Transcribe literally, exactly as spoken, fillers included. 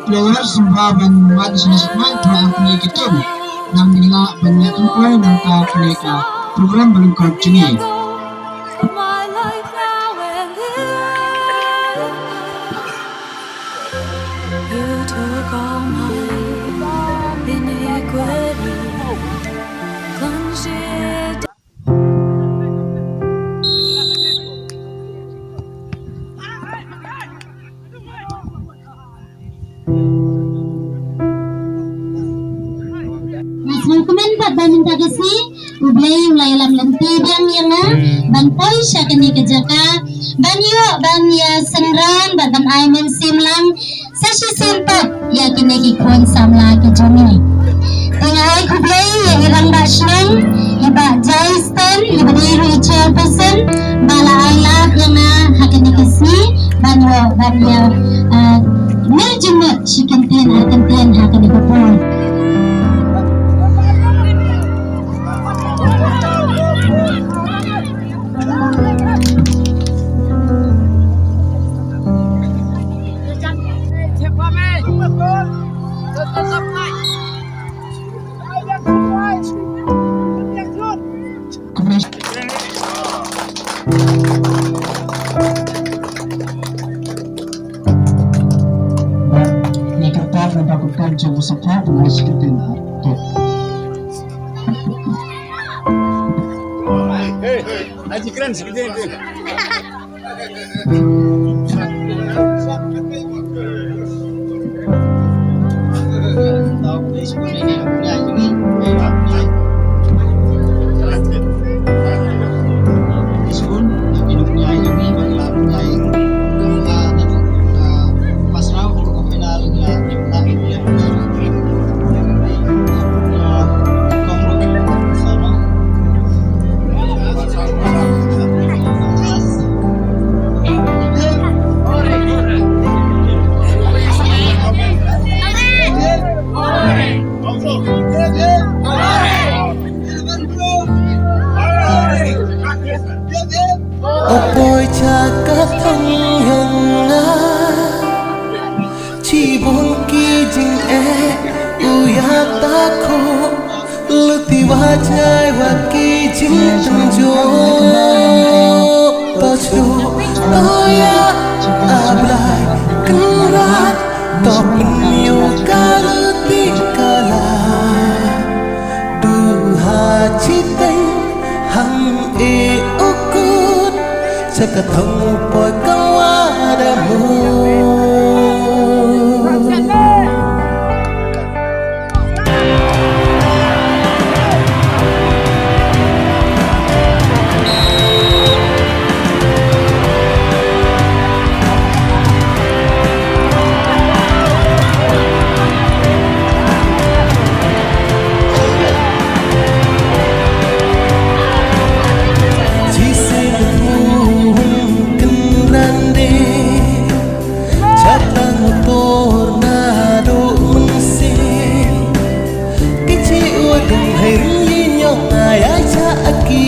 Players, sngewbha ban wan sngewsih mai, ba kine ki team dang dei lah ban ïa kynkoy nangta kane ka program ba lyngkot jong ngi. You took all my iniquity, plunged it Nga sngewkmen bad ba mynta ka sngi U Blei u la ïalam lynti biang ïa nga ban poi sha kane ka jaka ban ïoh ban ïa synran bad ban ai mynsiem lang sa shisien pat ïa kine ki khun samla ki jong ngi. Te nga ai khublei ïa i rangbah shnong, i Bah Jai Stan, i ba dei ruh i chairperson, ba la ai lad ïa nga ha kane ka sngi ban ïoh ban ïa, ah, mih jingmut shi kyntien ar kyntien ha kane ka por. Hey, hey, aji keren sikit. O poi cha ka thong yong nga, chi bun ki jingeh u ya ta kho. Luti wa jngai wa ki jingtynjuh. To shu to ya A Blai Kynrad, to pynïoh ka luti ka la. Duha chiteng hang e ukut, cha ka thong poi ka wa da mu. Jisem hum kynran de, chapang tor na do mengsi. Kichi wadung hai ri nyong ayai cha aki,